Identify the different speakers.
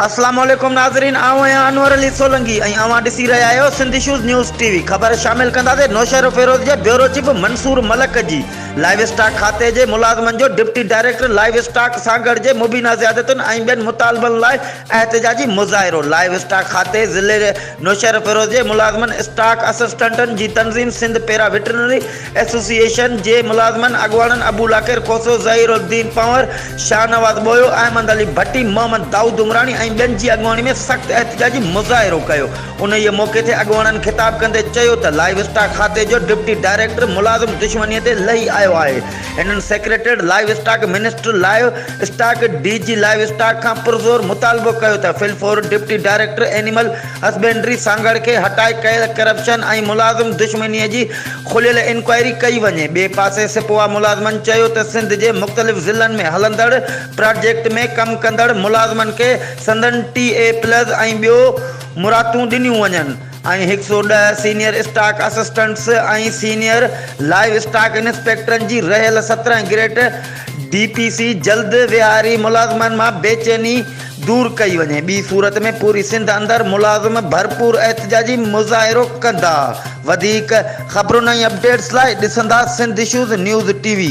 Speaker 1: اسلام عليڪم ناظرين آئون آهيان انور علي سولنگي ۽ اوهان ڏسي رهيا آهيو Sindh issues news T V خبر شامل ڪنداسين نوشهروفيروز جي بيورو چيف منصور ملڪ جي لائيو اسٽاڪ کاتي جي ملازمن جو deputy director live stock Sanghar جي مبينا زيادتين ۽ ٻين مطالبن لاء احتجاجي مظاهرو لائيو اسٽاڪ کاتي ضلعي نوشهروفيروز جي ملازمن اسٽاڪ اسسٽنٽن جي تنظيم سنڌ پيرا وٽرنري ايسوسيئيشن جي ملازمن اڳواڻن ابو لاکير کوسو، ظهير الدين پنهور، شاهنواز ٻوهيو، احمد علي ڀٽي، محمد دائود عمراڻي ۽ ٻين جي اڳواڻي ۾ سخت احتجاجي مظاهرو ڪيو. انهيء موقعي تي اڳواڻن خطاب ڪندي چيو ته لائيو اسٽاڪ کاتي جو ڊپٽي ڊائريڪٽر ملازم دشمنيء تي لهي آيو آهي. هنن secretary livestock, minister livestock, D G livestock کان پرزور مطالبو ڪيو ته في الفور deputy director animal husbandry Sanghar کي هٽائي ڪيل ڪرپشن ۽ ملازم دشمنيء جي کليل انڪوائري ڪئي وڃي. ٻئي پاسي سپوا ملازمن چيو ته سنڌ جي مختلف ضلعن ۾ هلندڙ پراجيڪٽ ۾ ڪم ڪندڙ ملازمن کي سندن ٽي اي پلس ۽ ٻيو مراعتون ڏنيون وڃن ۽ هڪ سئو ڏهه senior stock assistants ۽ senior livestock انسپيڪٽرن جي رهيل 17 گريڊ ڊي پي سي جلد ويهاري ملازمن مان بيچيني دور ڪئي وڃي ٻي صورت ۾ پوري سنڌ اندر ملازم ڀرپور احتجاجي مظاهرو ڪندا. وڌيڪ خبرن ۽ اپڊيٽس لاء ڏسندا Sindh issues news T V.